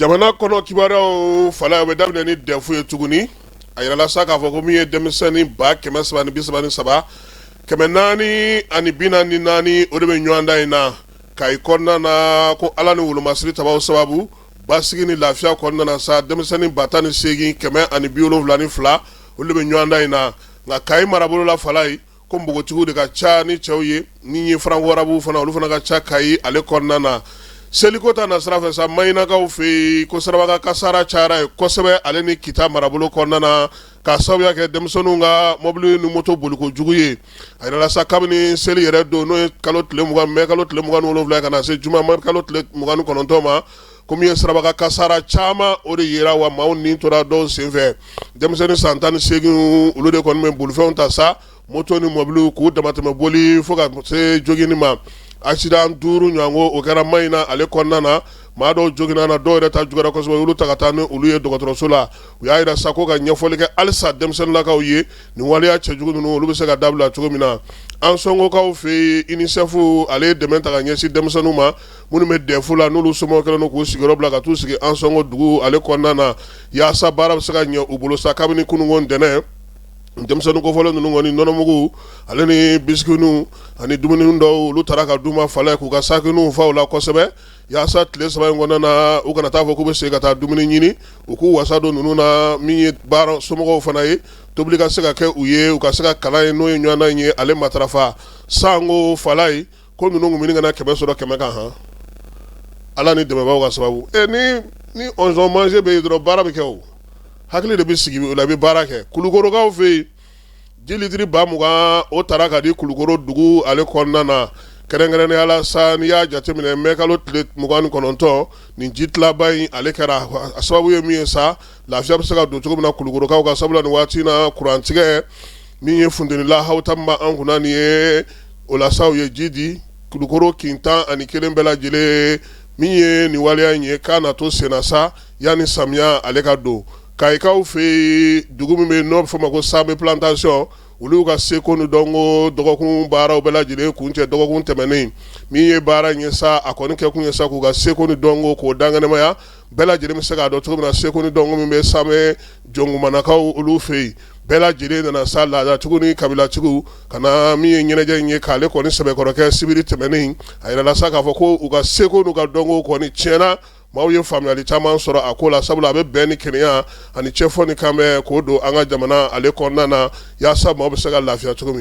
Jamana kɔnɔ kibaruyaw fala, o bɛ daminɛ ni DEF ye tuguni. A yirala sa k'a fɔ ko min ye denmisɛnnin 333 444, o de bɛ ɲɔgɔndan in na Kayi kɔnɔna na. Ko Ala ni wolomasiri tabaw sababu, basigi ni lafiya kɔnɔna na sa, denmisɛnnin 18 172, olu de bɛ ɲɔgɔndan in na. Nka Kayi marabolo la, fala ye ko npogotigiw de ka ca ni cɛw ye. Ni ye franco-arabuw fana, olu fana ka ca Kayi ale kɔnɔna na. Seliko ta na sira fɛ sa, Mahinakaw fɛ yen, ko sirabakan kasara cayara yen kosɛbɛ, ale ni Kita marabolo kɔnɔna na, k'a sababuya kɛ denmisɛnninw ka mɔbili ni moto boliko jugu ye. A yirala sa, kabini seli yɛrɛ don, n'o ye kalo tile 20, mɛ kalo tile 27, ka na se juma mɛ kalo tile 29 ma, ko min ye sirabakan kasara caman, o de yera, wa maaw ni tora dɔw senfɛ. Denmisɛnnin san 18, olu de kɔni bɛ bolifɛnw ta sa, moto ni mɔbiliw, k'u damatɛmɛ boli fo ka se jogini ma. Accident duuru ɲɔgɔn, o kɛra Mahina ale kɔnɔna na. Maa dɔw joginna na, dɔw yɛrɛ ta juguyara kosɛbɛ, olu ta ka taa ni olu ye dɔgɔtɔrɔso la. U y'a jira sa ko ka ɲɛfɔli kɛ halisa denmisɛnninlakaw ye, nin waleya cɛjugu ninnu, olu bɛ se ka dabila cogo min na. Ansongokaw fɛ yen, UNICEF ale ye dɛmɛ ta ka ɲɛsin denmisɛnninw ma minnu bɛ DEF la, n'olu somɔgɔw kɛlen don k'u sigiyɔrɔ bila ka t'u sigi Ansongo dugu ale kɔnɔna na, yaasa baara bɛ se ka ɲɛ u bolo sa. Kabini kununko ntɛnɛn, denmisɛnnin kofɔlen ninnu kɔni, nɔnɔmugu ale ni bisikiniw ani dumuni dɔw, olu taara ka d'u ma fala, k'u ka sakininw fa u la kosɛbɛ, yaasa tile 3 in kɔnɔna na, u kana taa fɔ k'u bɛ segin ka taa dumuni ɲini. U k'u wasa don ninnu na. Min ye baara somɔgɔw fana ye, tobili ka se ka kɛ u ye, u ka se ka kalan ye, n'o ye ɲɔgɔndan in ye ale matarafa sango fala ye. Ko ninnu kun bɛ ka 100 sɔrɔ 100 kan han, Ala ni dɛmɛbaaw ka sababu. E ni onzon manger bɛ yen dɔrɔn, baara bɛ kɛ, o hakili de bɛ sigi o la, i bɛ baara kɛ. Kulukorokaw fɛ yen, ji litiri 20 000, o taara ka di Kulukoro dugu ale kɔnɔna na, kɛrɛnkɛrɛnnenya la sa, n'i y'a jateminɛ mɛ kalo tile 29, nin ji tilaba in ale kɛra a sababu ye min ye sa, lafiya bɛ se ka don cogo min na Kulukorokaw ka, sabula nin waati na, kurantigɛ min ye funteni lahaw ta min b'an kunna nin ye, o la sa, u ye ji di Kulukoro kin 11 bɛɛ lajɛlen. Min ye nin waleya in ye, k'a na to senna sa yanni samiya ale ka don. Kayikaw fɛ yen, dugu min bɛ yen n'o bɛ fɔ o ma ko Sambe Plantation, olu ka seko ni dɔnko dɔgɔkun baaraw bɛɛ lajɛlen kuncɛ dɔgɔkun tɛmɛnen. Min ye baara in ye sa, a kɔni kɛkun ye sa k'u ka seko ni dɔnko k'o dankɛnɛmaya, bɛɛ lajɛlen bɛ se k'a dɔn cogo min na seko ni dɔnko min bɛ Sambe Jɔnkumanakaw olu fɛ yen. Bɛɛ lajɛlen nana sa, laadatigiw ni kabilatigiw, ka na min ye ɲɛnajɛ in ye k'ale kɔni sɛbɛkɔrɔ kɛ sibiri tɛmɛnen. A yirala sa k'a fɔ ko u ka seko n'u ka dɔnko kɔni tiɲɛna, maaw ye faamuyali caman sɔrɔ a ko la, sabula a bɛ bɛn ni kelenya ani cɛfɔ ni kanbɛn k'o don an ka jamana ale kɔnɔna na, yaasa maaw bɛ se ka lafiya cogo min.